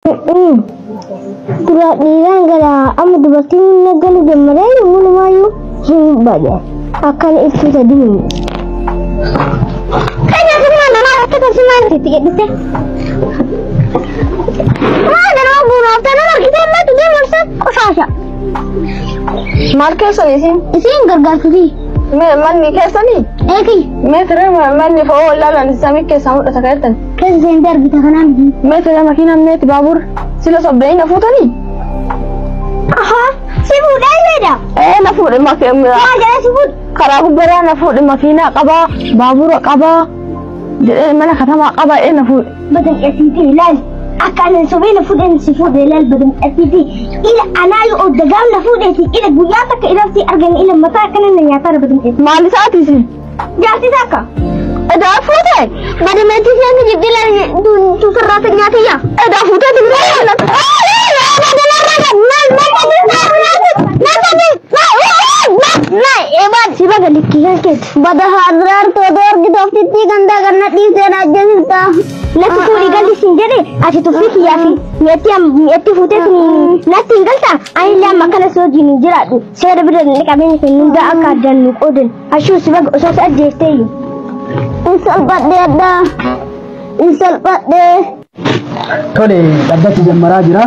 Dura dhiiraan gara amma dubartiin na galu jammaree yommuu hin bade akkana ibsu sadii. Kanya semua nama aku tak semua itti gadhiste. Maal nama bu'uuraaf ta'an argitee ammaa deemsa qoshaasha. Maal keessan isin? Isin gargaartuti. Manni keessanii? Eeki. Meetira manni fa'oo wallaalaan samii keessaa mul'ata kan jettan. Keessa seentee argita kanaan miti. Meetira makiinaan meeti baabur sila sobdanii na fuutanii? Ahaa si fuudhee jedha. Ee na fuudhe Maal jedhee si fuudhe? Karaa gubbaraa na fuudhe makiinaa qabaa baabura qabaa jedhee mana katamaa qabaa ee na fuudhe. Badan qasiitii ilaali. Akka ani sobee na fuudheen si fuudhe ilaali badan qasiitii. Ila anaa yoo dagaam na fuudheeti ila guyyaa takka ilaalti argani ila mataa akkana na nyaataa badan qasiitii. Maal isaati isin? Jaarsi takka. Edaa fuute? Badameetii seensa jibdii tusirraa nyaatiyya. Edaa fuutee Bada haadrar todo argite ofitti ganda ganna dhiisee na ajjeesifta. Natti fuudhii galti siin jedhe ati tuffii kiyyaa fi mi'eetti fuutee natti hin galta. Ani illee amma akkana si wajjin hin jiraadhu. Seera bira inni qabeenya keenya hunda akka addaan nu qoodan. Ashuu si baga osoo si ajjeeftee iyyuu. Hin salphadhee addaa. Hin salphadhee. Tole dhaddachi jammaraa jira.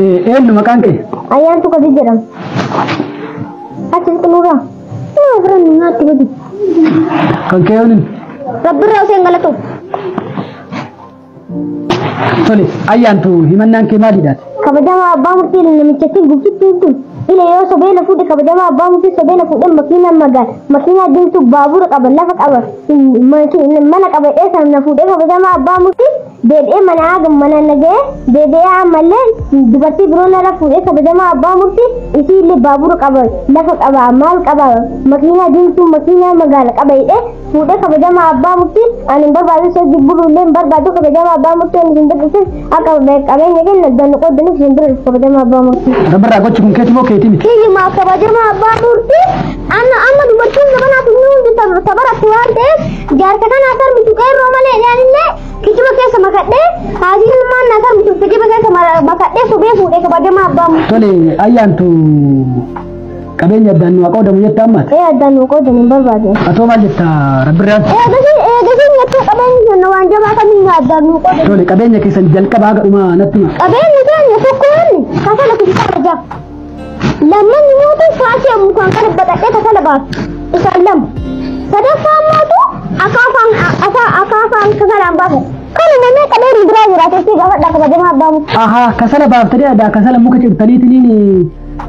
Eenyu maqaan kee? Ayyaantu Kadir jedhama. Achi xinuuraa. Nama firan nyaatti gadi. Kan kee yooniin? Rabbirraa Useen galatu. Tole ayyaantu himannaan kee maalidhaati? Kabajamaa abbaa murtii namichatti gubsitti tun. Ila yoo sobee na fuudhe kabajamaa abbaa murtii sobee na fuudhe makiinaa magaala makiinaa deemtu baabura qaba lafa qaba mana qaba dheessan na fuudhe kabajamaa abbaa murtii deebi'ee mana haga mana naga'ee deebi'ee ammallee dubartii biroo nara fuudhee kabajamaa abbaa murtii isii illee baabura qaba lafa qaba maal qaba makiinaa deemtu makiinaa magaala qaba jedhee fuudhee kabajamaa abbaa murtii ani hin barbaadu soo jibburu illee hin barbaadu kabajamaa abbaa murtii ani hin dabbisuuf akka qabeenya kenna dannu qoodaniif hin bira kabajamaa abbaa murtii. Rabbirraa gochi kun keeti moo keeti miti? Kiyyumaa kabajamaa abbaa murtii anna amma dubartiin zabanaaf inni hundi tabaratti waan ta'eef jaarsa kana sarbitu qeerroo malee ilaalinne kijiba keessa makadhee haatiin ilmaan na sarbitu kijiba keessa makadhee sobee fuudhee kabajamaa abbaa murtii. Tole ayyaantu qabeenya addaan nu haa qoodamu jetta ammaati? Ee addaan nu qoodan hin barbaadu. Atoo maal jetta rabbirraan? Eegasii nyaattuu qabeenya keenya waan jabaa kamiin addaan nu qoodan. Tole qabeenya keessan jalqaba haga dhumaa natti hima. Qabeenya keenya tokkoon kasala kuntaala ja'a. Lamman mootu faasii mukaan kana baqadhee kasala baasu. Isaan lama. Sadaffaan mootu akaafaan akaafaan kasalaan baasu. Kana namni qabeenya biraa jiraate si gaafadha kabajamaa abbaa murtii. Ahaa kasala baaftanii aadaa kasala muka cirtaniitiin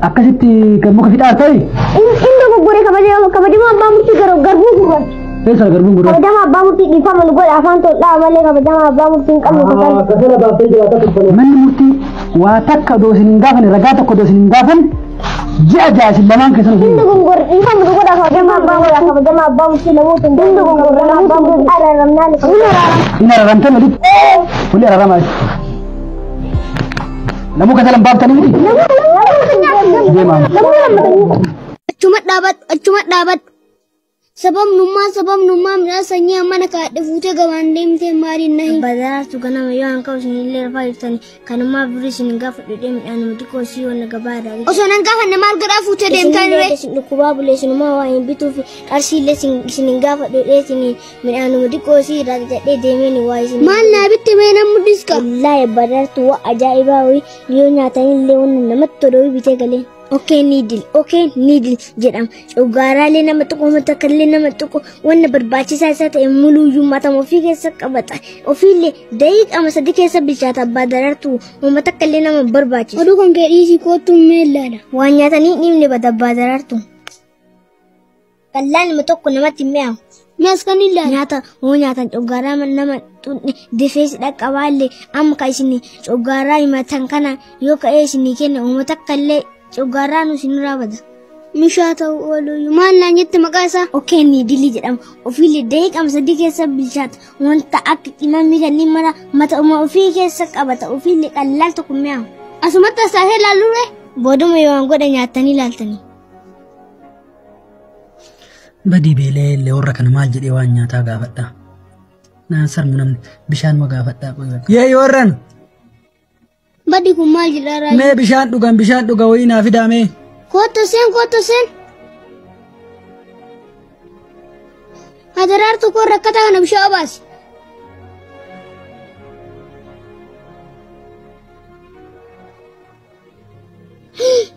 akkasitti kan muka fixaa ta'e? Inni dogoggoree kabajamaa abbaa murtii garbuu gurraacha. Eessa garbuun gurraacha? Kabajamaa abbaa murtii dhiifama nu godha afaan tol'aa malee kabajamaa abbaa murtii hin qabnu kasala. Kasala baaftee jiraata turtan. Manni murtii waa takka odoo isin hin gaafanne ragaa tokko odoo isin hin gaafanne ji'a ja'a isin lamaan keessan Inni dogoggoree dhiifama nu godha kabajamaa abbaa murtii kabajamaa abbaa murtii lamuutu hin dogoggoree abbaa murtii araaramnaa ni araarama. Hin araaramtan walitti? Wali araaramaa. Namuu kasala hin baaftanii miti? Deemaa. Achuma dhaabadhu achuma dhaabadhu. Sababnummaa midhaan sanyii mana kaadhe fuutee gabaan deemtee maaliin na hin. Badaraartu ganama yoo hanqa'u isinillee rafaa jirtani kanumaa birrii isin gaafa dhudhee midhaan xiqqoo isii wanna gabaa irraa bitu. Osoo nan gaafanne maal godhaa fuutee deemtaa Isinillee ree? isin dhukkubaa bulee isinumaa waa hin bituuf qarshiillee isin hin gaafa dhudhee isin midhaan xiqqoo isii irraa bitadhee deemeen waa isin. Maal naa bitte mee nan mul'iska? Wallaahi badaraartu waa ajaa'ibaa wayii yoo nyaatanillee wanna namatti tolu bitee galee. Okee niidil okee niidil jedhama. Cuggaallee nama tuqu matakallee nama tuqu wanna barbaachisaa isaa ta'e muluuyyuu matama ofii keessa qabata. Ofiillee daqiiqama 3 keessa bilchaata abbaa darartu uummata akkallee nama barbaachisu. Oduu kan kee dhiisii kootu mee ilaala. Waan nyaatanii dhiibne bada abbaa darartu. Qallaan nama tokko namatti hin mi'aawu. Mee as kan ilaala. Nyaata hoo nyaatan cuggaalaa nama xunne difees dhaqqabaallee amma ka isin cuggaalaa himatan kana yoo ka'ee isinii kenne uummata akkallee cuggaalaa nu isinirraa bada. Mishaa ta'uu oolu maal naan jette maqaa isaa? Okee niidilii jedhama. Ofiillee daqiiqama 3 keessa bilchaata. Wanta akka qimamii kanneen mara mata uma ofii keessa qabata. Ofiillee qallaal tokko mi'aawu. Asumatti asaasee ilaallu ree? Booduma yoo waan godha nyaattanii ilaaltanii. Badii beelee illee warra kana maal jedhee waan nyaataa gaafadha. Naan sarmu namni bishaan ma gaafadha. Yee warran Baddi kun maal jedhaa raajii? Mee bishaan dhugan, bishaan dhuga wayii naa fidaa mee. Kottu seen, kottu seen. Adaraartu koo rakkataa kana bishaan obaasi.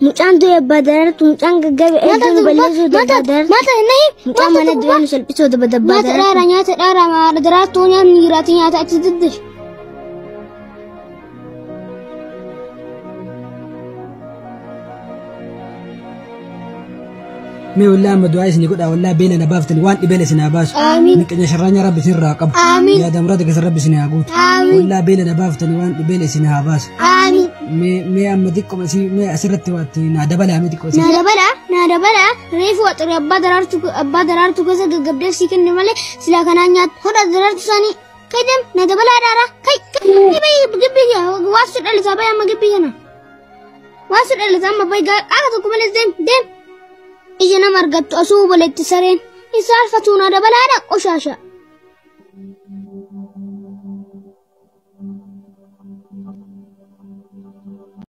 Mucaan du'e abbaa daraartu, mucaan gaggabe eegduu nu balleessuu abbaa daraartu. Maata nahi. Mucaan mana du'e nu salphisuu abbaa Nyaata daraartu. dhaara, nyaata dhaara, daraartuu nyaanni jiraate nyaata achi diddir. Mee wallaa amma du'aa isin godhaa, wallaa beela na baaftani, waan dhibeen isin haa baasu. Amiin. Miqanya sharraanya rabbi isin irraa qabu. Amiin. Yaada muraada keessa rabbi isin haa guutu. Amiin. Wallaa beela na baaftani, waan dhibeen isin haa baasu. Amiin. Mee amma xiqqoma si mee asirratti waatti naa dabalaa mee xiqqoo si. Na dabala, na dabala, reefu waxxiree abbaa daraartu keessa gaggabdee sii kenne malee silaa kanaan nyaatu. Hodha daraartu isaanii. Kai deem, na dabalaa dhaara. Kai, kai, bai gibbii waasu dhalisaa bai amma gibbii kana. Waasu dhalisaa amma bai qaaka tokko malee deem, deem. Ija nama argattu asuu baletti sareen. Isa alfatu na dabalaadha qoshaasha.